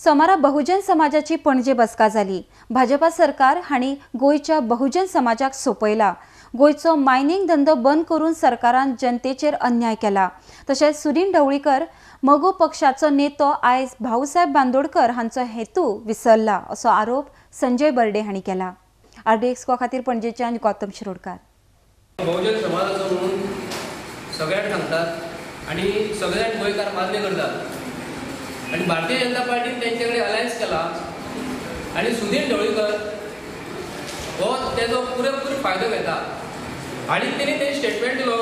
सोमारा बहुजन समाजाची पणजे बसका जाली. भाजपा सरकार हांणी गोंयच्या बहुजन समाजाक सोंपयला. गोंयचो मायनिंग धंदो बंद करून सरकारान जनतेचेर अन्याय केला. तशेंच सुदीन ढवळीकर मगो पक्षाचो नेतो आयज भाऊसाहेब बांदोडकर हांचो हेतू विसरला असो आरोप संजय बर्डे हांणी केला. आरडीएक्स खातीर पणजेच्यान गौतम शिरोडकार. बहुजन समाजाचो म्हणून सगळ्यांक सांगतात आनी सगळ्यांक गोंयकार मान्य करतात आनी भारतीय जनता पार्टीन तेंचे कडेन अलायन्स केला आनी सुदीन ढवळीकर हो तेजो पुरेपूर फायदो घेता आनी तेणी ते स्टेटमेंट दिलो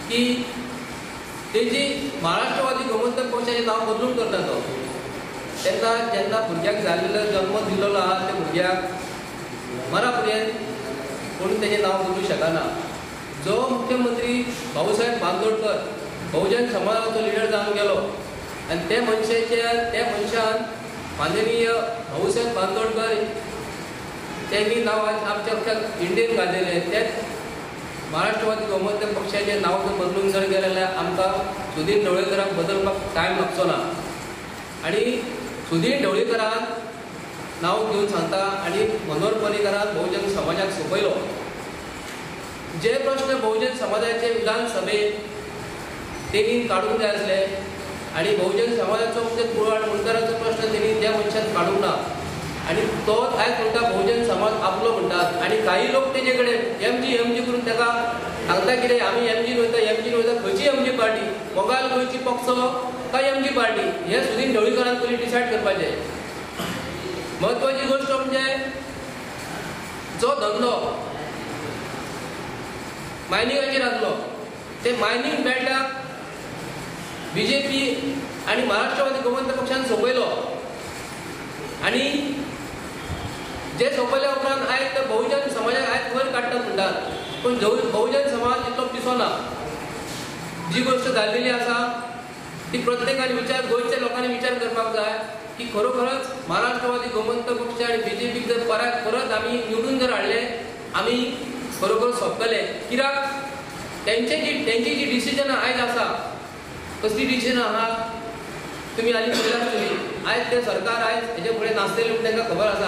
की तेजी महाराष्ट्रवादी गोमंतक पक्षाचें नांव बदलून करता तो. तेन्ना जेन्ना भुरग्याक जाल्लो जल्म दिल्लो आहा त्या भुरग्याक मरा पर्यंत कोण तेजें नांव बदलूंक शकना. जो मुख्यमंत्री भाऊसाहेब बांदोडकर बहुजन समाजाचो लिडर जावन गेलो आनी ते मनशाच्या त्या मनशान माननीय भाऊसाहेब बांदोडकर त्यांनी नांव आज आमच्या अख्ख्या इंडियेन गाजयलें. तेच महाराष्ट्रवादी गोमंतक पक्षाचें नांव जर बदलूंक जर गेलें जाल्यार आमकां सुदीन ढवळीकराक बदलपाक टायम लागचो ना. आनी सुदीन ढवळीकरान नांव घेवन सांगता आनी मनोहर पर्रीकरान बहुजन समाजाक सोंपयलो. जे प्रश्न बहुजन समाजाचे विधानसभेत तेणी काडूंक जाय आसले आनी बहुजन समाजाचो म्हणजे कुळाड मुंडकाराचो प्रश्न तेणी त्या मनशान काडूंक ना आनी तो आयज म्हणटा बहुजन समाज आपलो म्हणटात आनी काही लोक तेजे कडेन एम जी करून ताका सांगता कितें आमी एम जीन वयता एम जीन वयता. खंयची एम जी पार्टी, मोगाल गोंयची पक्ष काय एम जी पार्टी हें सुदीन ढवळीकरान पयलीं डिसायड करपाचें. म्हत्वाची गोश्ट म्हणजे जो धंदो मायनिंगाचेर आसलो ते मायनिंग बेल्टाक बीजेपी आनी महाराष्ट्रवादी गोमंतक पक्षान सोंपयलो आनी जे सोंपयल्या उपरांत आयज ते बहुजन समाजाक आयज वयर काडटात म्हणटात, पूण बहुजन समाज इतलो पिसो ना. जी गोश्ट जाल्लेली आसा ती प्रत्येकान विचार गोंयच्या लोकांनी विचार करपाक जाय की खरोखरच महाराष्ट्रवादी गोमंतक पक्ष आनी बीजेपीक जर परत परत आमी निवडून जर हाडले आमी खरोखर सोंपतले. कित्याक तेंची जी डिसिजन आयज आसा कसली डिसिजन आहा तुमी आनी पळयला आसतली. आयज तें सरकार आयज हेजे फुडें नासतलें म्हूण तांकां खबर आसा.